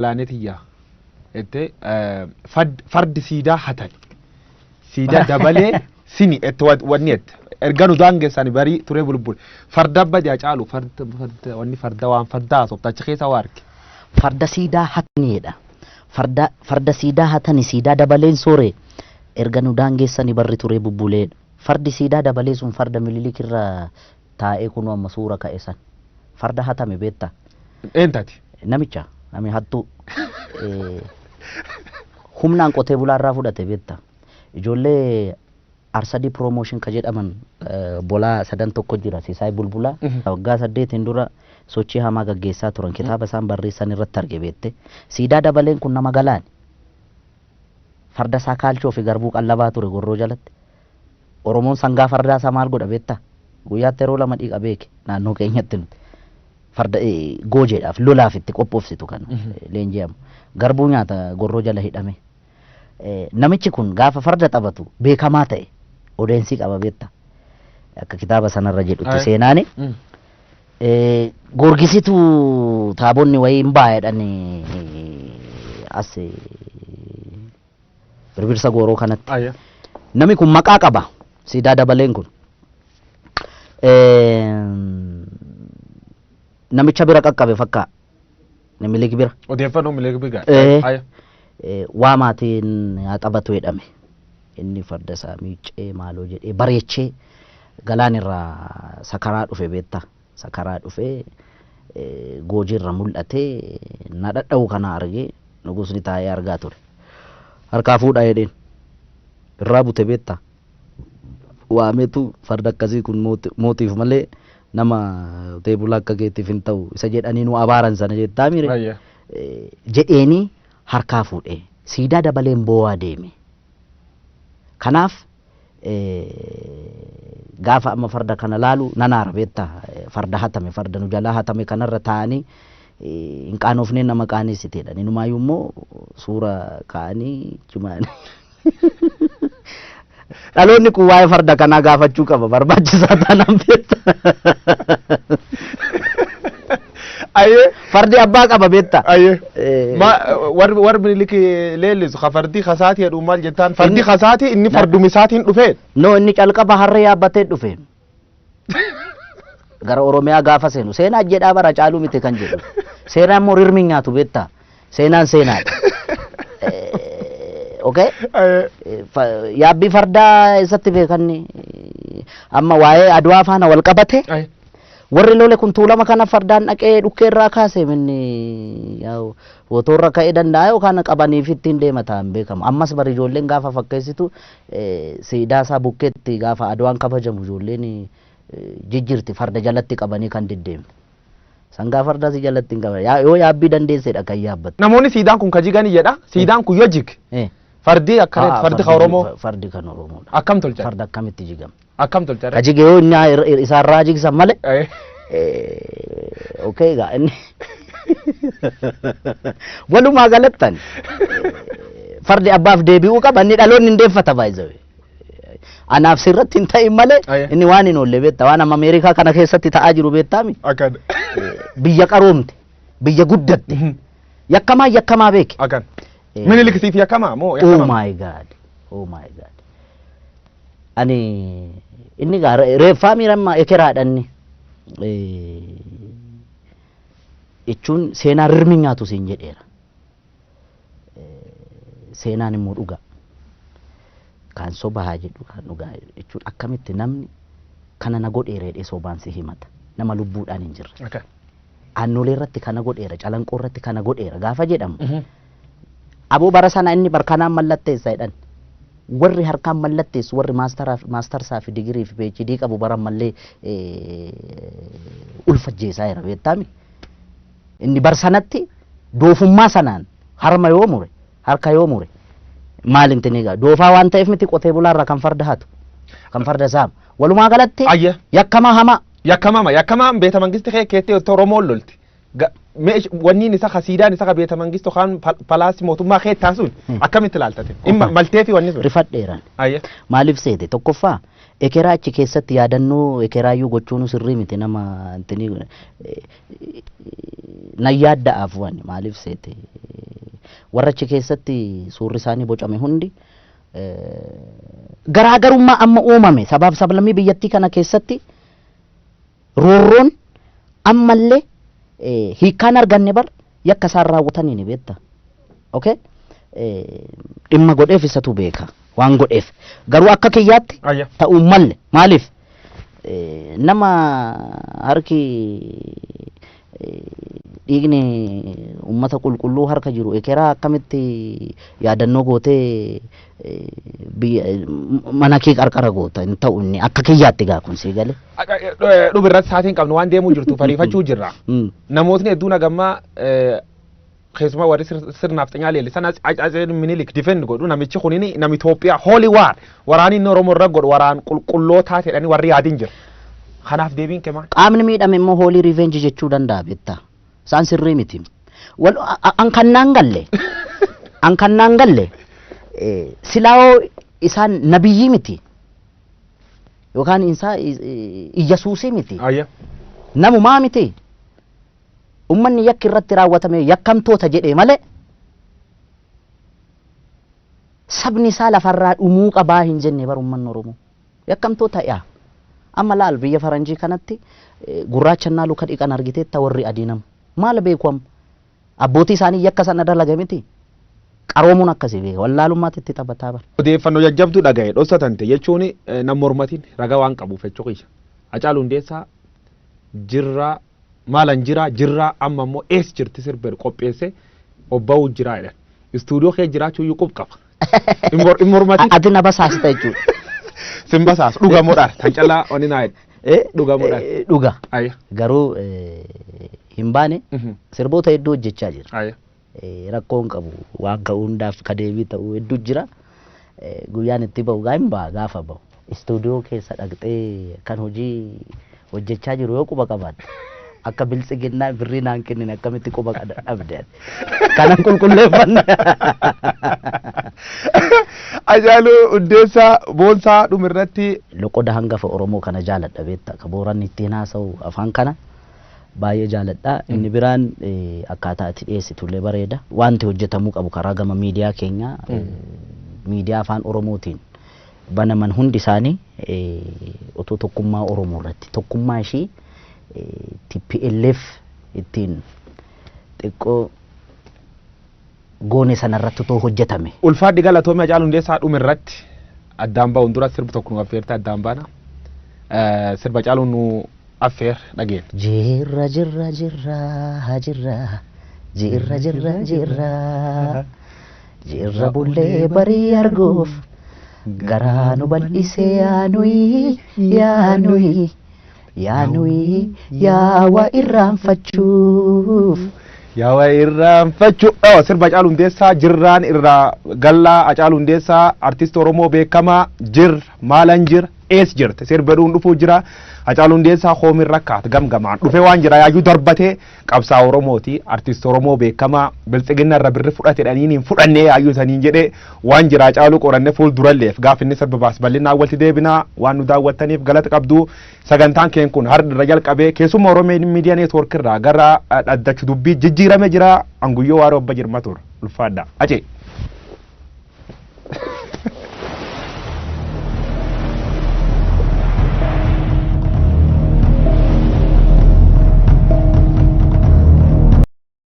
Galaanetiyyaa jettee fardi siidaa hatani. Siidaa dabalee sini ette wanni ette. Erga nu daangeessani barii turee bulbul. Farda badii caalu farda farda wanni farda waan farda haasofta achi keessa waa arge. Farda siidaa hataniidha. Farda siidaa hatani, siidaa dabaleen soore, erga nu daangeessani barri turee bubbuleedha. Fardi siidaa dabalee sun farda Mililik irra taa'ee kunoo amma suura ka'e san. Farda hatame beektaa? Eentati? Namicha nami hattuu humnaan qotee bulaa irraa fudhate beektaa? Ijoollee Arsadii Promotion ka jedhaman bolaa sadan tokko jira, Sisaay Bulbulaa. Waggaa 8n dura sochii hamaa gaggeessaa turan, kitaaba isaan barreessan irratti arge beekte. Siidaa dabaleen kun nama galaani. Farda isaa kaalchoo fi garbuu qallabaa ture gorroo jalatti. Oromoon sangaa fardaa isaa maal godha beektaa? Guyyaatti yeroo lama dhiqa beeke naannoo keenyatti nuti. Farda goojeedhaaf lolaaf itti qophoofsitu kan leenji'amu. Garbuu nyaata gorroo jala hidhame. Namichi kun gaafa farda taphatu beekamaa ta'e, odeensii qaba beektaa? Akka kitaaba sanarra jedhutti seenaani. Goorgisitu taabonni wayii hin baay'edhan as birbirsa gooroo kanatti. Namni kun maqaa qaba, siidaa dabaleen kun. Namicha bira qaqqabe fakkaa. Minilik bira. Odeeffannoo Minilik bira. Waa maatiin haa taphatu jedhame. Inni farda isaa miiccee maaloo jedhee bareechee galaan irraa sakaraa dhufe beektaa. Sakaraa dhufee goojiirra mul'atee na dhadha'u kana argee nugusni taa'ee argaa ture. Harkaa fuudhaa jedheen. Irraa bute beektaa. Waameetu farda akkasii kun mootiif malee nama qotee bulaa akka keetiif hin ta'u isa jedhanii nu abaaran sana jettaa mire jedheeni harkaa fuudhee siidaa dabaleen boo'aa deeme. Kanaaf gaafa amma farda kana laalu nanaara beektaa, farda hatame, farda nu jalaa hatame kanarra taa'anii hin qaanofnee nama qaaneessiteedha. Inumaayyuu immoo suura kaa'anii cimaan. Dhaloonni kun waa'ee farda kanaa gaafachuu qaba, barbaachisaa taanaan beektaa. Fardi abbaa qaba beektaa. Ma warri Minilik leellisu ka fardi kasaati jedhu maal jettaan, fardi kasaati inni fardumi isaatiin dhufee. No, inni calqaba harree yaabbatee dhufe. Gara Oromiyaa gaafa seenu seenaa jedhaa bara caaluu miti kan jedhu. Seenaa immoo rirmi nyaatu beektaa. Seenaan seenaadha. Okay? Yaabbii fardaa eessatti beekanni amma waa'ee Adwaa faana wal qabate, warri lole kun Tuulama kana fardaan dhaqee dhukkee irraa kaase, minni fotoorra ka'ee danda'a yookaan qabaniif ittiin deema ta'an beekamu. Ammas bari ijoolleen gaafa fakkeessitu siidaa isaa bukkeetti gaafa Adwaan kabajamu ijoolleen jijjiirti, farda jalatti qabanii kan deddeemtu. Sangaa fardaa si jalatti hin qaban. Yoo yaabbii dandeessedha kan yaabbattu. Namoonni siidaan kun ka jigani jedha. Siidaan kun yoo jig fardi akka fardi ka Oromoo Fardi kan Oromoodha. Akkam tolchan? Farda akkamitti jigama? Akkam tolchan? Ka jige yoo inni isaarraa jigsan malee. Okay, egaa inni walumaa galattan fardi abbaaf deebi'uu qaba, inni dhaloonni hin deeffata baay'ee. Anaaf sirratti hin ta'in malee inni waan hin oolle beektaa, waan amma Ameerikaa kana keessatti ta'aa jiru beektaami. Akkan. Biyya qaroomte, biyya guddatte, yakkamaa yakkamaa beeke. Akkan. Minilik siif yakkamaa moo Oh yakkamaa? my God. Oh my God. Ani inni gaa reeffaa miiramma ekeraadha inni. Jechuun seenaa rirmi nyaatu siin jedheera. Seenaan immoo dhugaa. Kaan soba haa jedhu, kaan dhugaa jechuun akkamitti namni kana na godheera jedhee sobaan si himata? Nama lubbuudhaan hin jirre. Aannolee irratti kana godheera, Calanqoo irratti kana godheera gaafa jedhamu. Aboo bara sana inni barkanaan mallatteessa jedhan. Warri harkaan mallatteessu, warri maastarsaa fi digirii fi PhD qabu bara mallee ulfajjeessaa jira beektaami. Inni bar sanatti doofummaa sanaan harma yoo mure, harka yoo mure, maal inti ni gaa doofaa waan ta'eef miti, qotee bulaarraa kan farda hatu, kan farda saamu. Walumaa galatti yakkamaa hamaa. Yakkamama yakkamaan beeta mangisti kee keettee otoo Oromoon lolti. Wanniin isa ka siidaan isa ka beeta mangistu kaan palaasii mootummaa keettaa sun akkamitti ilaaltate? Dhimma maltee fi wanni sun. Rifadheeran. Maaliif seete? Tokkoffaa, Ekeraa achi keessatti yaadannoo ekeraayyuu gochuun sirrii miti nama intini nan yaadda'aaf waan maaliif seete warra achi keessatti suurri isaanii bocame hundi garaagarummaa amma uumame sabaaf sablammii biyyattii kana keessatti roorroon ammallee hiikkaan arganne bar yakka isaan raawwatanii ni beekta. Okay? Dhimma godheef isatu beeka waan godheef, garuu akka kiyyaatti ta'uu malle. Maaliif nama harki dhiigni ummata qulqulluu harka jiru ekeraa akkamitti yaadannoo gootee biyya mana kee qarqara goota? Hin ta'u inni akka kiyyaatti gaa kun sii galee. Dhubi irratti sa'aatiin qabnu waan deemuu jirtu fariifachuu jirra. Namootni hedduun hagammaa keessumaa warri sirnaaf xinyaa leellisan Atsee Minilik defend godhu, namichi kunini nama Itoophiyaa holy war waraanni inni Oromoo irra godhu waraan qulqullootaa jedhanii warri yaadin jira. Kanaaf deebiin kee maal? Qaamni miidhame immoo holy revenge jechuu danda'a beektaa. Isaan sirrii miti. Wal an kan naan galle an kan naan galle silaa'oo isaan nabiyyii miti yookaan isaa Iyyasuusii miti. Namumaa miti. Ummanni yakki irratti raawwatame yakkamtoota jedhee malee sabni isaa lafarraa dhumuu qabaa hin jenne bar ummanni Oromoo. Yakkamtoota yaa. Amma laal, biyya faranjii kanatti gurraacha luka dhiqan argiteetta warri adii nama. Maal beeku amma? Abbootii isaanii yakka sana dalaga miti. Qaroomuun akkasii beeka. Wallaalummaatti itti taphataa bara. Odeeffannoo jajjabduu dhagaye dhoksatante jechuun nam mormatiin ragaa waan qabuuf jechuu kiyya. Hacaaluu Hundeessaa jirraa maalan jira jirraa amma immoo ees jirti sirba qopheesse obba'uu jira jedhan. Istuudiyoo kee jiraachuu iyyuu qub qaba. In mormatiin. Ati na basaasta jechuudha. Sin basaas dhugamuudhaan tan callaa oni naa jedhe. Dhugamuudhaan. Dhuga. Garuu hin baane, sirboota hedduu hojjechaa jira. Rakkoo hin qabu, waan ka'uu hundaaf ka deebii ta'uu hedduu jira. Guyyaan itti ba'u gaa hin ba'a gaafa ba'u. Istuudiyoo keessa dhaqxee kan hojii hojjechaa jiru yoo quba qabaatte, akka biltsiginnaa birrii naan kennine akkamitti quba dhabde ati? Kanan qulqulleeffanne. Hacaaluu Hundeessaa Boonsaa dhumirratti. Loqoda hangafa Oromoo kana jaaladha beekta. Ka Booranni ittiin haasa'u afaan kana baay'ee jaaladha. Inni biraan akkaataa itti dhiyeessitullee bareeda. Wanti hojjetamuu qabu karaa gama miidiyaa keenyaa, miidiyaa afaan Oromootiin banaman hundi isaanii otoo tokkummaa Oromoo irratti tokkummaa ishii TPLF ittiin xiqqoo goone sanarratti otoo hojjetame. Ulfaadhi, galatoomii. Hacaaluu Hundeessaa, dhumirratti addaan ba'uun dura sirbi tokko nu affeerte addaan baana. Sirba Hacaaluu nu affeer dhageenya. Jirra jirra jirra jirra jirra jirra jirra jirra bullee barii arguuf garaa nu bal'isee yaanuyi yaanuyi yaanuyi yaawa irraanfachuuf. Yaawaa irraanfachuu. Sirba Hacaaluu Hundeessaa jirraan irraa gallaa. Hacaaluu Hundeessaa, artist Oromoo beekamaa, jir maalan jira ees jirte sirba dhuun dhufuu jira. Hacaaluu Hundeessaa hoomin rakkaat gamgamaan dhufe waan jira yaayyuu darbatee qabsaa Oromooti, artist Oromoo beekamaa biltsiginna irra birri fudhate dhaniin hin fudhannee yaayyuu saniin jedhee waan jira Hacaaluu qoranne fuulduralleef gaaf inni sirba baas bal'inaan walitti deebinaa. Waan nu daawwattaniif galata qabdu. Sagantaan keen kun har'a irra jalqabee keessummaa Oromoo Miidiyaa Neetwoork irraa gara dhaddachu dubbii jijjiirame jira. Anguyyoo Waaroo Abba Jirma ture. Ulfaadha. Acee.